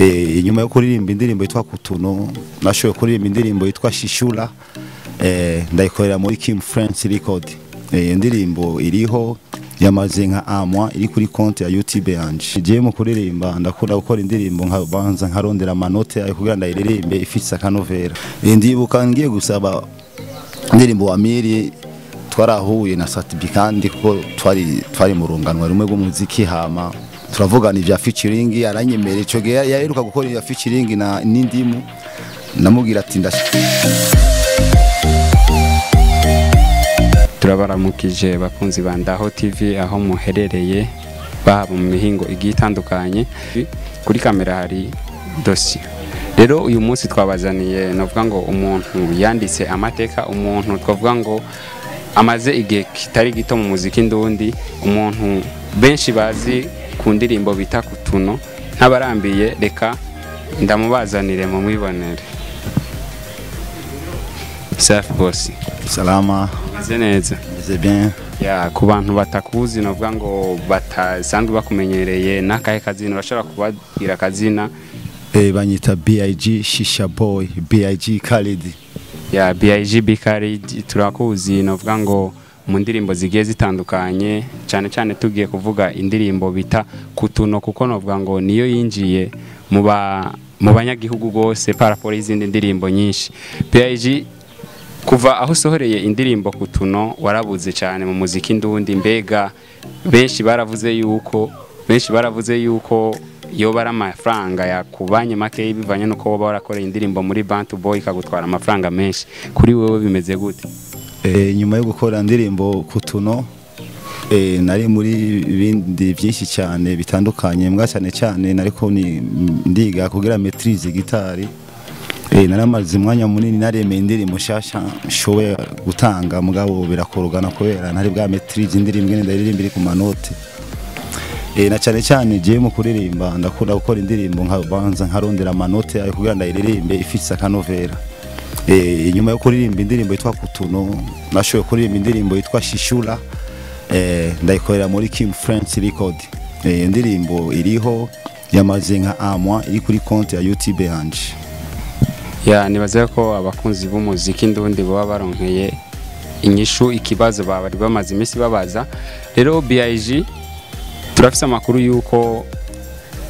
Inyuma yo kuririmba indirimbo yitwa Kutuno, nashoboye kuririmba indirimbo yitwa Shishura, ndayikorera muri Kim France Record. Indirimbo iriho yamaze nka amwa iri kuri konti ya YouTube yanje. Jewe mu kuririmba ndakunda gukora indirimbo nkabanza nkarondera amanote ayo kugira ndayiririmbe ifise akanovera. Ndibuka ngiye gusaba indirimbo wa Miri, twarahuye na Satibi kandi kuko twari mu runganwe rumwe rw'umuziki, hama turavugana ivya featuring, aranyemera. Ico gihe yaheruka gukora ivya featuring na n'indimu, namubwira ati Turabaramukije bakunzi ba Ndaho TV aho muherereye, baba mu mihingo igiye itandukanye. Kuri kamera hari dossier. Rero uyu munsi twabazaniye, novuga ngo umuntu yanditse amateka, umuntu twavuga ngo amaze igihe kitari gito mu muziki ndundi, umuntu benshi bazi ku ndirimbo bita Kutuno. Ntabarambiye, reka ndamubazanire mu mwibonere. Safi boss. Salama. Meze neza. Meze bien. Ya, ku bantu batakuzi, novuga ngo batasanzwe bakumenyereye, n'akahe kazina urashobora kubabwira akazina? Banyita BIG Shisha Boy, BIG Khalid. Ya, BIG B Khalid turakuzi, novuga ngo mu ndirimbo zigiye zitandukanye, cyane cyane tugiye kuvuga indirimbo bita Kutuno, kuko novuga ngo niyo yinjiye mu banyagihugu gose par rapport y'izindi ndirimbo nyinshi. BIG, kuva aho usohoreye indirimbo Kutuno warabuze cyane mu muziki ndundi. Mbega benshi baravuze yuko yoba ari amafaranga yakubanye make, bivanye nuko woba warakoreye indirimbo muri Bantu Boy ikagutwara amafaranga menshi. Kuri wewe bimeze gute? Nyuma yo gukora indirimbo Kutuno, nari muri bindi byinshi cyane bitandukanye, mbwa cyane cyane nariko ni ndiga kugira maîtrise gitari. Naramaze umwanya munini naremeye indirimbo nshasha nshoboye gutanga, mugabo birakorogana kubera ntari bwa maîtrise indirimbo ingene ndaririmba iri ku manote. Na cyane cyane jewe mu kuririmba ndakunda gukora indirimbo nkabanza nkarondera amanote ayo kugira ndayiririmbe ifise akanovera. Inyuma yo kuririmba indirimbo yitwa Kutuno, nashoboye kuririmba indirimbo yitwa Shishura, ndayikorera muri Kim France Record. Indirimbo iriho yamaze nka amwa iri kuri konti ya YouTube yanje. Ya, nibaze ko abakunzi b'umuziki ndundi baba baronkeye inyishu ikibazo bari bamaze iminsi babaza. Rero BIG, turafise amakuru yuko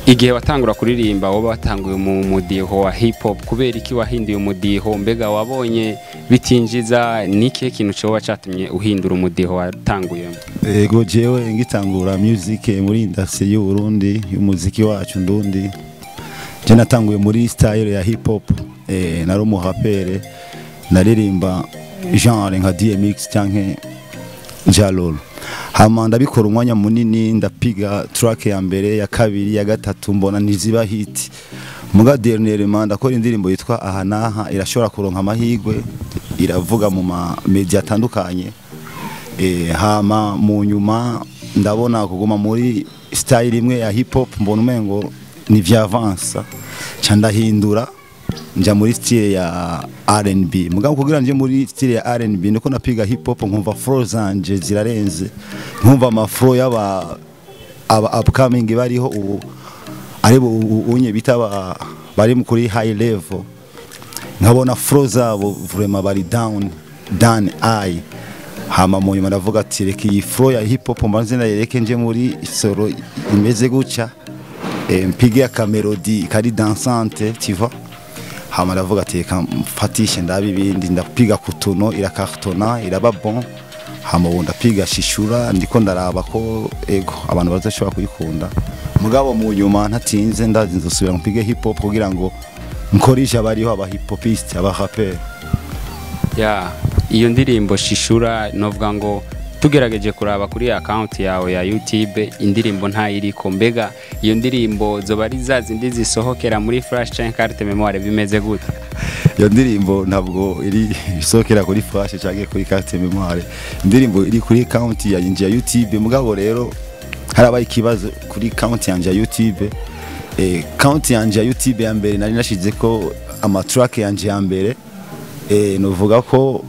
igihe watangura kuririmba woba watanguye mu mudiho wa hip hop. Kubera iki wahinduye umudiho? Mbega wabonye bitinjiza? Ni ikihe kintu coba catumye uhindura umudiho watanguyemo? Ego, jewe ngitangura music muri industry y'u Burundi, y'umuziki wacu ndundi, je natanguye muri style ya hip hop. Nari umurapere, naririmba genre nka DMX canke Jalol. Hama ndabikora umwanya munini, ndapiga track ya mbere, ya kabiri, ya gatatu, mbona ntiziba hit. Muga dernièrement ndakora indirimbo yitwa Aha Naha, irashobora kuronka amahigwe, iravuga mu ma media atandukanye. Hama mu nyuma ndabona kuguma muri style imwe ya hip hop mbona umengo ni vyavansa, ca ndahindura nja muri style ya R&B. Mugabo kugira nje muri style ya R&B niko napiga hip hop nkumva flow zanje zirarenze, nkumva ama flow y'aba aba upcoming bariho ubu ari unye bita bari kuri high level, nkabona flow zabo vraiment bari down down I. Hama mu nyuma ndavuga ati reka iyi flow ya hip hop mbanze ndayireke, nje muri solo imeze gutya, mpige aka melody kari dansante, tu vois. Hama ndavuga ati reka mfatishe ndabe ibindi, ndapiga Kutuno, irakartona, iraba bon. Hama ubu ndapiga Shishura, ndiko ndaraba ko ego abantu bazashobora kuyikunda. Mugabo mu nyuma ntatinze ndazi nzosubira mpige hip hop kugira ngo nkorisha abariho, aba hip hopiste, aba rapper. Ya, iyo ndirimbo Shishura, novuga ngo tugerageje kuraba kuri account yawe ya YouTube indirimbo ntayiriko. Mbega iyo ndirimbo zoba ari za zindi zisohokera muri flash canke carte mémoire, bimeze gute? Iyo ndirimbo ntabwo iri isohokera kuri flash cyangwa kuri carte mémoire. Indirimbo iri kuri account yanje ya YouTube. Mugabo rero harabaye ikibazo kuri account yanje ya YouTube. Account yanje ya YouTube ya mbere nari nashize ko ama track yanje ya mbere, nuvuga ko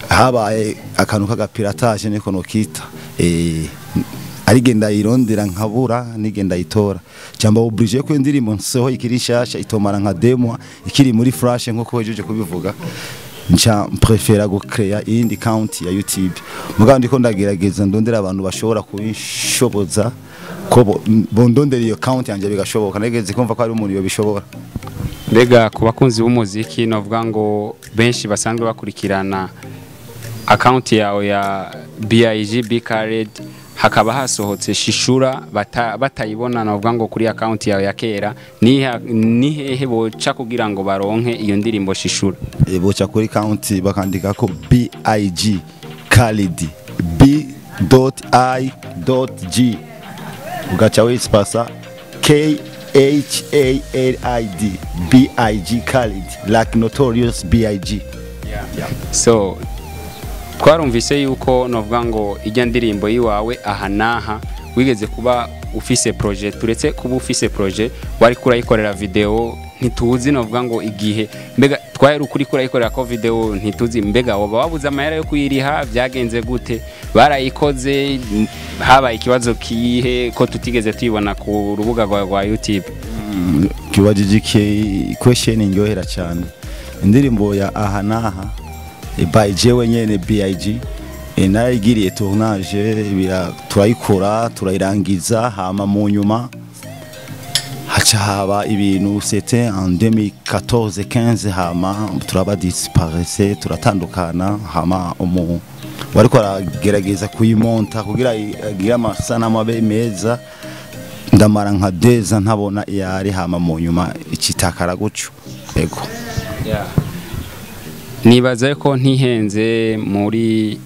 habaye akantu k'agapiratage niko nokita. Arigenda irondera nkabura nigenda itora cyamba obligé ko indirimbo nsoho ikiri shasha itomara nka demo ikiri muri flash, nkuko wejeje kubivuga, nca prefera gucrea iyindi account ya YouTube. Mugabo ndiko ndagerageza ndondera abantu bashobora kubinshoboza ko bondondera iyo account yanje, bigashoboka. Nageze kumva ko ari umuntu yo bishobora. Mbega ku bakunzi b'umuziki, novuga ngo benshi basanzwe bakurikirana account yawe ya BIG B Khaled, hakaba hasohotse Shishura batayibona, navuga ngo kuri account yawe ya kera, ni hehe boca kugira ngo baronke iyo ndirimbo Shishura? Boca kuri account bakandika ko BIG Khalid, B.I.G, ugaca wispasa Khalid, BIG Khalid, like Notorious BIG. Yeah. So twarumvise yuko novuga ngo ijya ndirimbo yiwawe aha naha wigeze kuba ufise projet, turetse kuba ufise projet wari kurayikorera video, ntituzi novuga ngo igihe mbega twari ukuri kurayikorera ko video, ntituzi mbega woba wabuze amahera yo kuyiriha, byagenze gute, barayikoze, habaye ikibazo kihe ko tutigeze tuyibona ku rubuga rwawe rwa YouTube? Kibajije iki question ndyohera cyane. Indirimbo ya aha naha by jewe nyene BIG, narayigiriye tournage, turayikora turayirangiza, hama mu nyuma haca haba ibintu, c'était en 2014 15, hama turaba disparaisse, turatandukana. Hama umu wariko aragerageza kuyimonta kugira agire amasanamu abe meza, ndamara nka deza ntabona iyari, hama mu nyuma ikitakara gutyo, ego. Nibaza ko ntihenze, muri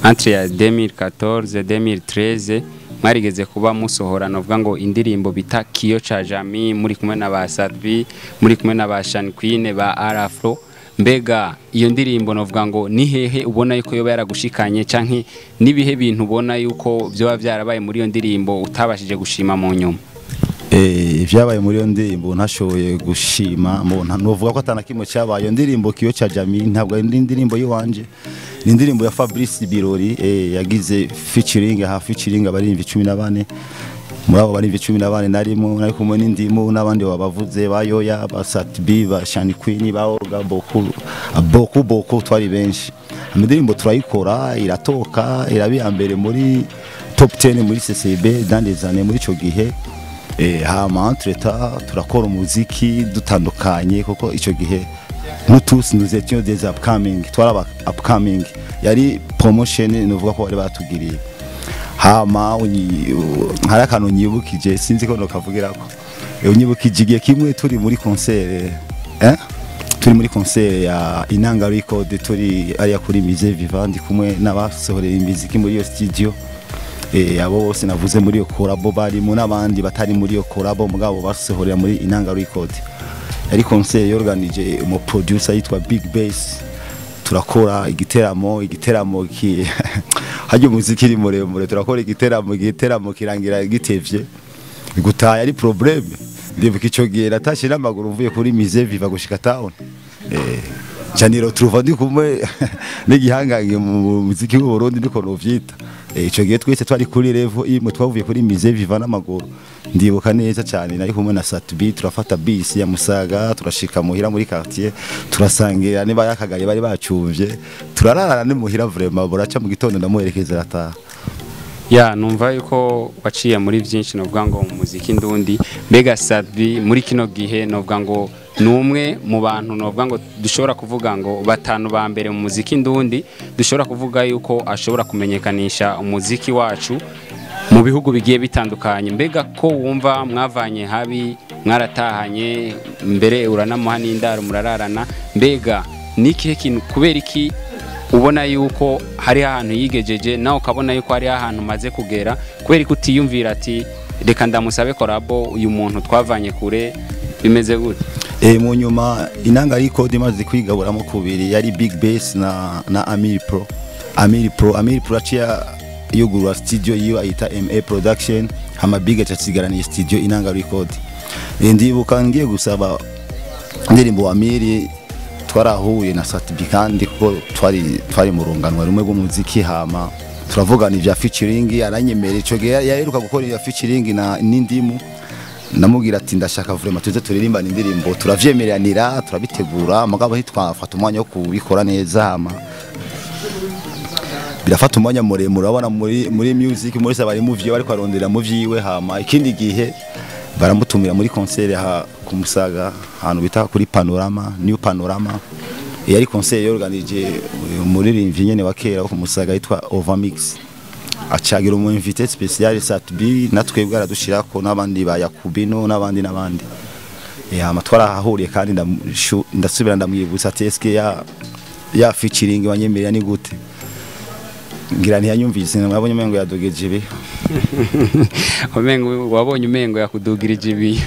entre ya 2014 2013 mwarigeze kuba musohora novuga ngo indirimbo bita Kiyo cha Jami, muri kumwe na ba Sadbi, muri kumwe na ba Shan Queen, ba Arafro. Mbega iyo ndirimbo novuga ngo ni hehe ubona yuko yoba yaragushikanye, canke nibihe bintu ubona yuko byoba byarabaye muri iyo ndirimbo utabashije gushima mu nyuma? Ibyabaye muri iyo ndirimbo ntashoboye gushima, mbona novuga ko atana kimwe cyabaye. Iyo ndirimbo Kiyo cha Jami ntabwo ari indirimbo yiwanje, ni indirimbo ya Fabrice Birori, yagize featuring, ha featuring abarimvi 14. Muri abo barimvi 14 narimo, nari kumwe n'indimu n'abandi babavuze, ba Yoya, ba Satbi, ba Shani Queen, ba Olga, Boku Boku Boku, twari benshi. Indirimbo turayikora iratoka, irabiya mbere muri top 10 muri CCB dans les années muri ico gihe. Hama entre-temps turakora umuziki dutandukanye, kuko ico gihe nous tous nous étions des upcoming, twari upcoming, yari promotion nuvuga ko bari batugiriye. Hama hari akantu nyibukije, sinzi ko nokavugirako, unyibukije igihe kimwe turi muri concert, turi muri concert ya Inanga Record, turi ariya kuri Musée Vivant, ndi kumwe n'abasohorera imiziki muri iyo studio, abo bose navuze muri iyo collabo barimo n'abandi batari muri iyo collabo mugabo basohorera muri Inanga Record. Yari concert yorganije umu producer yitwa Big Bass. Turakora igiteramo ki hajya umuziki iri muremure, turakora igiteramo kirangira gitevye, gutaha ari problème. Ndibuka ico gihe natashe n'amaguru mvuye kuri Musée Viva gushika town, caniro truva ndi kumwe n'igihangange mu muziki w'u Burundi, ndiko novyita. Ico gihe twese twari kuri level imwe, twavuye kuri Musée Viva n'amaguru, ndibuka neza cyane, nari kumwe na Satbi, turafata bisi ya Musaga turashika muhira muri quartier, turasangira niba yakagaye bari bacumvye, turararana ni muhira, vraiment buraca mu gitondo ndamuherekeza arataha. Ya, numva yuko waciye muri byinshi novuga ngo mu muziki ndundi. Mbega Sadbi muri kino gihe novuga ngo ni umwe mu bantu novuga ngo dushobora kuvuga ngo batanu ba mbere mu muziki ndundi, dushobora kuvuga yuko ashobora kumenyekanisha umuziki wacu mu bihugu bigiye bitandukanye. Mbega ko wumva mwavanye habi, mwaratahanye mbere, uranamuha n'indaro murararana, mbega ni ikihe kintu, kubera iki ubona yuko hari ahantu yigejeje nawe ukabona yuko hari ahantu umaze kugera, kubera ko utiyumvira ati reka ndamusabe collabo uyu muntu twavanye kure, bimeze gute? Mu nyuma Inanga Record imaze kwigaburamo kubiri, yari Big Bass na Amir Pro. Amir Pro aciye yugurura studio yiwe ayita MA Production, hama Big acasigaraniye studio Inanga Record. Ndibuka ngiye gusaba indirimbo Amir, twarahuye na Satbi kandi kuko twari mu runganwa rumwe rw'umuziki, hama Turavugana ivya featuring, aranyemera. Ico gihe yaheruka gukora iyo featuring na n'indimu. Namubwira ati ndashaka vraiment tuze turirimbana indirimbo, turavyemeranira, turabitegura, mugabo ntitwafata umwanya wo kubikora neza. Hama birafata umwanya muremure. Urabona muri music muri bari mu vyo bariko arondera mu vyiwe. Hama ikindi gihe baramutumira muri concert ha kumusaga, ahantu bita kuri Panorama, New Panorama. Yari concert yorganije umuririmbyi nyene wa kera wo kumusaga yitwa Overmix, acagira umu invité spécial Sat-B, natwebwe aradushirako n'abandi ba Yakubino n'abandi n'abandi. Hama twarahahuriye kandi ndasubira ndamwibutsa ati eske ya featuring wanyemerera ni gute? Ngira ntiyanyumvise, nabonye umengo yadogeje ibi. Umengo wabonye umengo yakudugirije ibi.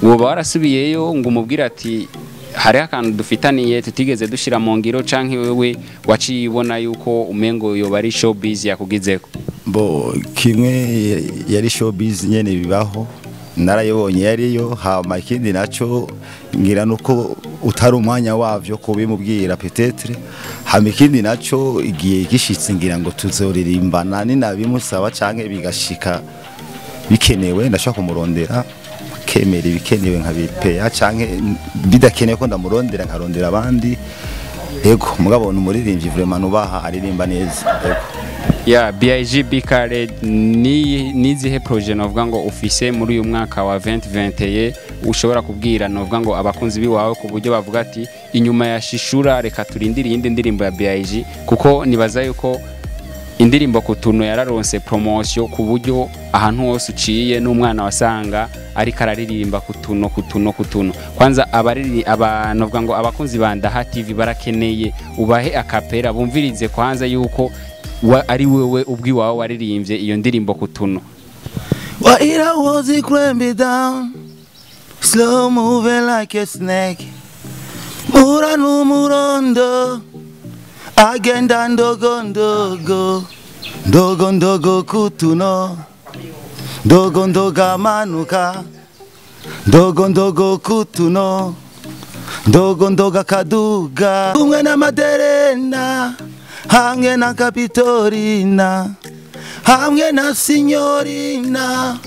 Woba warasubiyeyo ngo umubwire ati hariho akantu dufitaniye tutigeze dushira mu ngiro, canke wewe waciye ubona yuko umengo yoba ari showbiz yakugizeko? Bo kimwe yari showbiz nyene, bibaho, narayibonye yariyo. Hama ikindi naco ngira nuko utari umwanya wavyo kubimubwira peut-être. Hama ikindi naco, igihe gishitse ngira ngo tuzoririmbana, ninabimusaba canke bigashika bikenewe, ndashaka kumurondera kemera ibikenewe nkabipeya, canke bidakenewe ko ndamurondera nkarondera abandi. Ego, mugabo ni umuririmbyi vraiment nubaha, aririmba neza, ego. Ya BIG Bikare, ni nizihe projet novuga ngo ufise muri uyu mwaka wa 2021 ushobora kubwira novuga ngo abakunzi biwawe, ku buryo bavuga ati inyuma ya Shishura reka turindire iyindi ndirimbo ya BIG? Kuko nibaza yuko indirimbo Kutuno yararonse promotion ku buryo ahantu hose uciye n'umwana wasanga ariko araririmba kutuno, kutuno, kutuno. Kwanza abariri abantu bavuga ngo abakunzi ba Ndaha TV barakeneye ubahe akapera bumvirize kwanza yuko ari wewe ubwiwawe waririmbye iyo ndirimbo Kutuno. Well, I was it down, slow moving like a snake. Mura n'umurondo, agenda ndogo ndogo, ndogo ndogo kutuno, ndogo ndogo amanuka, ndogo ndogo kutuno, ndogo ndogo akaduga. Kumwe na Maderena, hamwe na Kapitorina, hamwe na Signorina,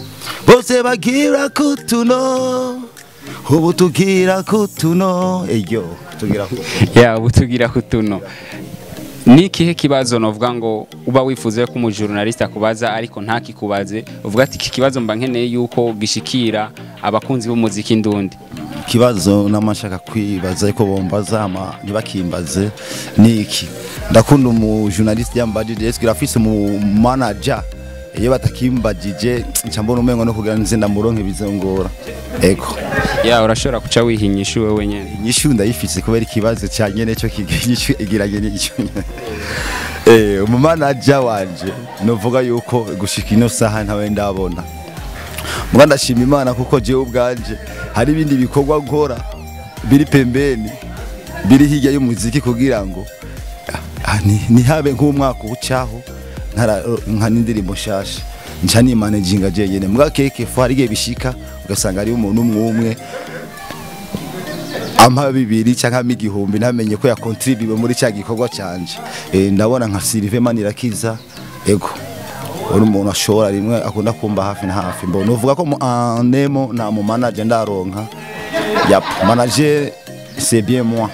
bose bagira kutuno, ubu tugira kutuno, eyo tugira kutuno. Ya, ubu tugira kutuno. Ni ikihe kibazo novuga ngo uba wifuza ko umujournaliste akubaza ariko ntakikubaze, uvuga ati iki kibazo mba nkeneye yuko gishikira abakunzi b'umuziki ndundi? Ikibazo namashaka kwibaza ariko bombaza ama ntibakimbaze ni iki: ndakunda umu journaliste yambajije eske urafise umu manager. Iyo batakimbajije nca mbona umengo no kugira nze ndamuronke bizongora, ego. Ya, urashobora kuca wihinyisha wewe nyene. Inyishu ndayifise kubera ikibazo ca nyene cyo inyishu igiranye n'icyo nyene. Umu manager wanje novuga yuko gushika ino saha ntawe ndabona. Muga ndashima Imana kuko jewe ubwanje hari ibindi bikorwa nkora biri pembeni, biri hirya y'umuziki, kugira ngo ntihabe nk'umwaka ucaho nka n'indirimbo nshasha, nca nimanaginga jenyene. Muga keke fo hari igihe bishika ugasanga hariyo umuntu umwe umwe ampa 2 canke ampa 1000, ntamenye ko yakontribuye muri cya gikorwa canje. Ndabona nka Sylvain Manirakiza, ego, uri umuntu ashobora rimwe akunda kumba hafi na hafi. Mbona uvuga ko nemo nta mu manager ndaronka. Yap, manager c'est bien moi.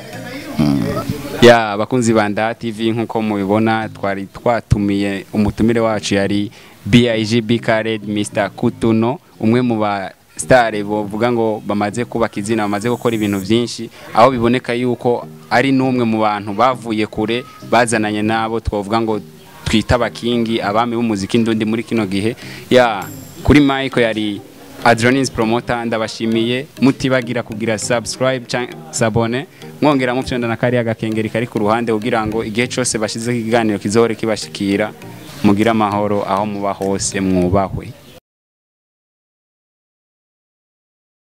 Ya, abakunzi ba Ndaha TV, nkuko mubibona twari twatumiye umutumire wacu yari BIG Bikared Mr Kutuno, umwe mu ba star bovuga ngo bamaze kubaka izina, bamaze gukora ibintu byinshi, aho biboneka yuko ari n'umwe mu bantu bavuye kure bazananye nabo twavuga ngo twita abakingi, abami b'umuziki ndundi muri kino gihe. Ya, kuri Michael yari Adronis Promoter, ndabashimiye. Mutibagira kugira subscribe canke s'abonner, mwongera mufyonda na kariya gakengeri kari ku ruhande kugira ngo igihe cyose bashizeho ikiganiro kizohore kibashikira. Mugire amahoro aho muba hose, mwubahwe.